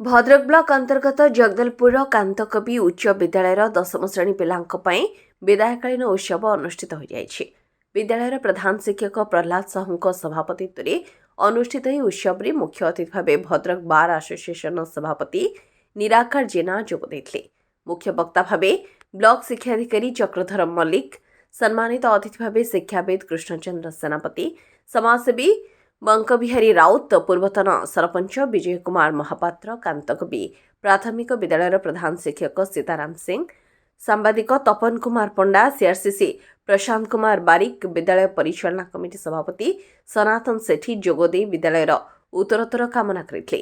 Bhadrak block ଅନ୍ତର୍ଗତ ଜଗଦଲପୁରର କାନ୍ତକବି ଉଚ୍ଚ ବିଦ୍ୟାଳୟର ଦଶମ ଶ୍ରେଣୀ ପିଲାଙ୍କ ପାଇଁ ବିଦାୟକାଳୀନ ଉତ୍ସବ ଅନୁଷ୍ଠିତ ହୋଇଯାଇଛି। ବିଦ୍ୟାଳୟର ପ୍ରଧାନ ଶିକ୍ଷକ ପ୍ରହ୍ଲାଦ ସାହୁଙ୍କ ସଭାପତିତ୍ୱରେ ଅନୁଷ୍ଠିତ ଏହି ଉତ୍ସବରେ ମୁଖ୍ୟ ଅତିଥି ଭାବେ ଭଦ୍ରକ ବାର୍ ଆସୋସିଏସନର ସଭାପତି ନିରାକାର ଜେନା ଯୋଗ ଦେଇଥିଲେ। ମୁଖ୍ୟ ବକ୍ତା ଭାବେ ବ୍ଲକ ଶିକ୍ଷାଧିକାରୀ ଚକ୍ରଧର ମଲ୍ଲିକ, ସମ୍ମାନିତ ଅତିଥି ଭାବେ ଶିକ୍ଷାବିତ୍ କୃଷ୍ଣଚନ୍ଦ୍ର ସେନାପତି, ସମାଜସେବୀ ବଙ୍କବିହାରୀ ରାଉତ, ପୂର୍ବତନ ସରପଞ୍ଚ ବିଜୟ କୁମାର ମହାପାତ୍ର, କାନ୍ତକବି ପ୍ରାଥମିକ ବିଦ୍ୟାଳୟର ପ୍ରଧାନ ଶିକ୍ଷକ ସୀତାରାମ ସିଂ, ସାମ୍ବାଦିକ ତପନ କୁମାର ପଣ୍ଡା, ସିଆର୍ସିସି ପ୍ରଶାନ୍ତ କୁମାର ବାରିକ, ବିଦ୍ୟାଳୟ ପରିଚାଳନା କମିଟି ସଭାପତି ସନାତନ ସେଠୀ ଯୋଗଦେଇ ବିଦ୍ୟାଳୟର ଉତ୍ତରୋତ୍ତର କାମନା କରିଥିଲେ।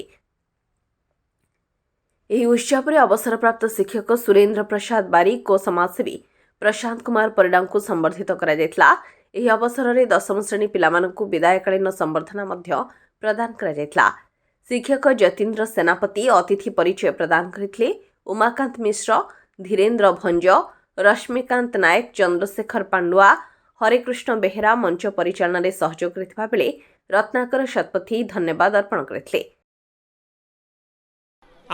ଏହି ଉତ୍ସବରେ ଅବସରପ୍ରାପ୍ତ ଶିକ୍ଷକ ସୁରେନ୍ଦ୍ର ପ୍ରସାଦ ବାରିକ ଓ ସମାଜସେବୀ ପ୍ରଶାନ୍ତ କୁମାର ପରିଡ଼ାଙ୍କୁ ସମ୍ବର୍ଦ୍ଧିତ କରାଯାଇଥିଲା। ଏହି ଅବସରରେ ଦଶମ ଶ୍ରେଣୀ ପିଲାମାନଙ୍କୁ ବିଦାୟକାଳୀନ ସମ୍ବର୍ଦ୍ଧନା ମଧ୍ୟ ପ୍ରଦାନ କରାଯାଇଥିଲା। ଶିକ୍ଷକ ଯତୀନ୍ଦ୍ର ସେନାପତି ଅତିଥି ପରିଚୟ ପ୍ରଦାନ କରିଥିଲେ। ଉମାକାନ୍ତ ମିଶ୍ର, ଧୀରେନ୍ଦ୍ର ଭଞ୍ଜ, ରଶ୍ମିକାନ୍ତ ନାୟକ, ଚନ୍ଦ୍ରଶେଖର ପାଣ୍ଡୁଆ, ହରେକୃଷ୍ଣ ବେହେରା ମଞ୍ଚ ପରିଚାଳନାରେ ସହଯୋଗ କରିଥିବା ବେଳେ ରତ୍ନାକର ଶତପଥୀ ଧନ୍ୟବାଦ ଅର୍ପଣ କରିଥିଲେ।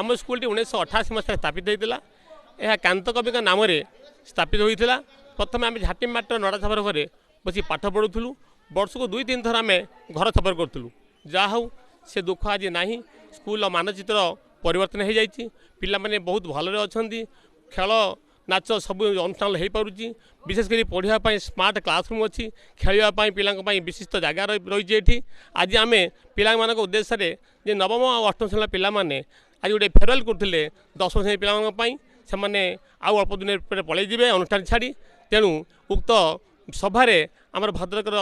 ଆମ ସ୍କୁଲଟି 1988 ମସିହାରେ ସ୍ଥାପିତ ହୋଇଥିଲା। ଏହା କାନ୍ତକବିଙ୍କ ନାମରେ ସ୍ଥାପିତ ହୋଇଥିଲା। ପ୍ରଥମେ ଆମେ ଝାଟି ମାଟିର ନଡ଼ା ଛପର ଘରେ ବସି ପାଠ ପଢ଼ୁଥିଲୁ। ବର୍ଷକୁ ଦୁଇ ତିନି ଥର ଆମେ ଘର ଛପର କରୁଥିଲୁ। ଯାହା ହେଉ, ସେ ଦୁଃଖ ଆଜି ନାହିଁ। ସ୍କୁଲର ମାନଚିତ୍ର ପରିବର୍ତ୍ତନ ହୋଇଯାଇଛି। ପିଲାମାନେ ବହୁତ ଭଲରେ ଅଛନ୍ତି। ଖେଳ, ନାଚ ସବୁ ଅନୁଷ୍ଠାନ ହୋଇପାରୁଛି। ବିଶେଷ କରି ପଢ଼ିବା ପାଇଁ ସ୍ମାର୍ଟ କ୍ଲାସରୁମ୍ ଅଛି। ଖେଳିବା ପାଇଁ ପିଲାଙ୍କ ପାଇଁ ବିଶିଷ୍ଟ ଜାଗା ରହିଛି ଏଠି। ଆଜି ଆମେ ପିଲାମାନଙ୍କ ଉଦ୍ଦେଶ୍ୟରେ ଯେ ନବମ ଆଉ ଅଷ୍ଟମ ଶ୍ରେଣୀର ପିଲାମାନେ ଆଜି ଗୋଟେ ଫେରୱେଲ୍ କରୁଥିଲେ ଦଶମ ଶ୍ରେଣୀ ପିଲାମାନଙ୍କ ପାଇଁ। ସେମାନେ ଆଉ ଅଳ୍ପ ଦିନ ପରେ ପଳେଇ ଯିବେ ଅନୁଷ୍ଠାନ ଛାଡ଼ି। ତେଣୁ ଉକ୍ତ ସଭାରେ ଆମର ଭଦ୍ରକର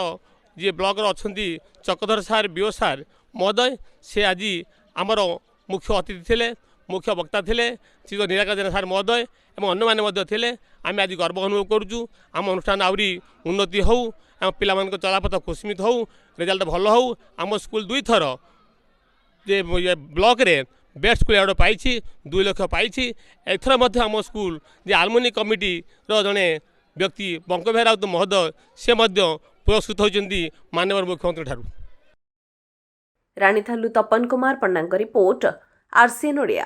ଯିଏ ବ୍ଲକର ଅଛନ୍ତି ଚକ୍ରଧର ସାର୍, ବିଓ ସାର୍ ମହୋଦୟ, ସେ ଆଜି ଆମର ମୁଖ୍ୟ ଅତିଥି ଥିଲେ। ମୁଖ୍ୟ ବକ୍ତା ଥିଲେ ଶ୍ରୀ ନିରାକାର ଜେନା ସାର୍ ମହୋଦୟ ଏବଂ ଅନ୍ୟମାନେ ମଧ୍ୟ ଥିଲେ। ଆମେ ଆଜି ଗର୍ବ ଅନୁଭବ କରୁଛୁ। ଆମ ଅନୁଷ୍ଠାନ ଆହୁରି ଉନ୍ନତି ହେଉ, ଆମ ପିଲାମାନଙ୍କ ଚଲାପଥ କୁସୁମିତ ହେଉ, ରେଜଲ୍ଟ ଭଲ ହେଉ। ଆମ ସ୍କୁଲ ଦୁଇଥର ଯେ ବ୍ଲକରେ ବେଷ୍ଟ ସ୍କୁଲ ଆୱାର୍ଡ଼ ପାଇଛି, 2 ଲକ୍ଷ ପାଇଛି। ଏଥର ମଧ୍ୟ ଆମ ସ୍କୁଲ ଯେ ଆଲୁମିନି କମିଟିର ଜଣେ ବ୍ୟକ୍ତି ବଙ୍କବିହାରୀ ରାଉତ ମହୋଦୟ, ସେ ମଧ୍ୟ ପୁରସ୍କୃତ ହୋଇଛନ୍ତି ମାନ୍ୟବର ମୁଖ୍ୟମନ୍ତ୍ରୀ ଠାରୁ। ରାଣୀଥାଲୁ ତପନ କୁମାର ପଣ୍ଡାଙ୍କ ରିପୋର୍ଟ, ଆରସିଏନ୍ ଓଡ଼ିଆ।